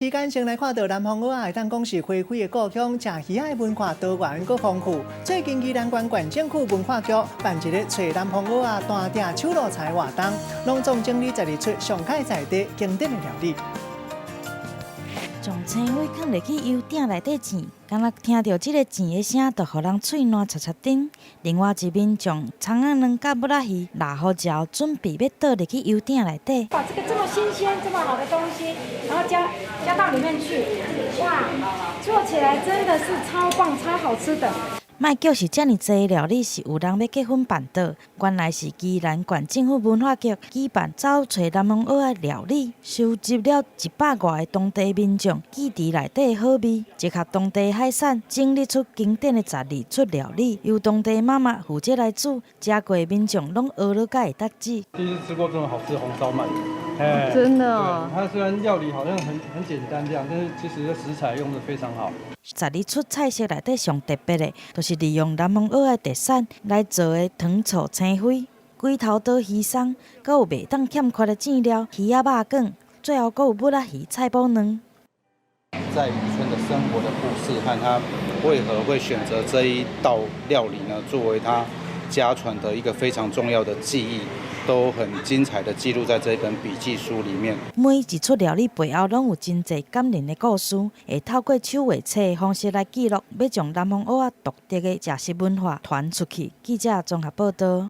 時間先來看到南方蚵仔，會當講是花開的故鄉，食魚仔的文化多元閣豐富。最近宜蘭縣縣政府文化局辦一個揣南方蚵仔單鼎手路菜活動，隆重整理十二出上蓋在地經典的料理。將青葦囥入去油鼎內底煎，敢若聽著這个煎的聲，就予人喙瀾擦擦甜。另外一面將蔥仔卵佮蜊仔魚抐好之後，準備欲倒入去油鼎內底。把這個這麼新鮮、這麼好的東西，然後加到裡面去，哇，做起來真的是超棒、超好吃的。莫叫是遮爾濟料理是有人欲結婚辦桌，原來是宜蘭縣政府文化局舉辦走揣南方蚵仔料理，收集了100外个當地民眾記佇內底的好味，結合當地海產，整理出經典的十二出料理，由當地媽媽負責來煮，食過的民眾攏學落甲會得止。第一次吃過這麼好吃的紅燒鰻，哎，真的哦。它雖然料理好像很簡單這樣，但是其實食材用得非常好。十二出菜色內底上特別的，就是利用南方蚵仔特產來做的糖醋青輝、鬼頭刀魚鬆，閣有袂當欠缺的醬料魚仔肉卷，最後閣有蜊仔魚菜脯卵。在漁村的生活的故事和他為何會選擇這一道料理呢？作為他家傳的一個非常重要的記憶，都很精彩的記錄在這本筆記書裡面。每一出料理背後攏有真濟感人的故事，會透過手畫冊的方式來記錄，欲將南方蚵仔獨特的食食文化傳出去。記者綜合報道。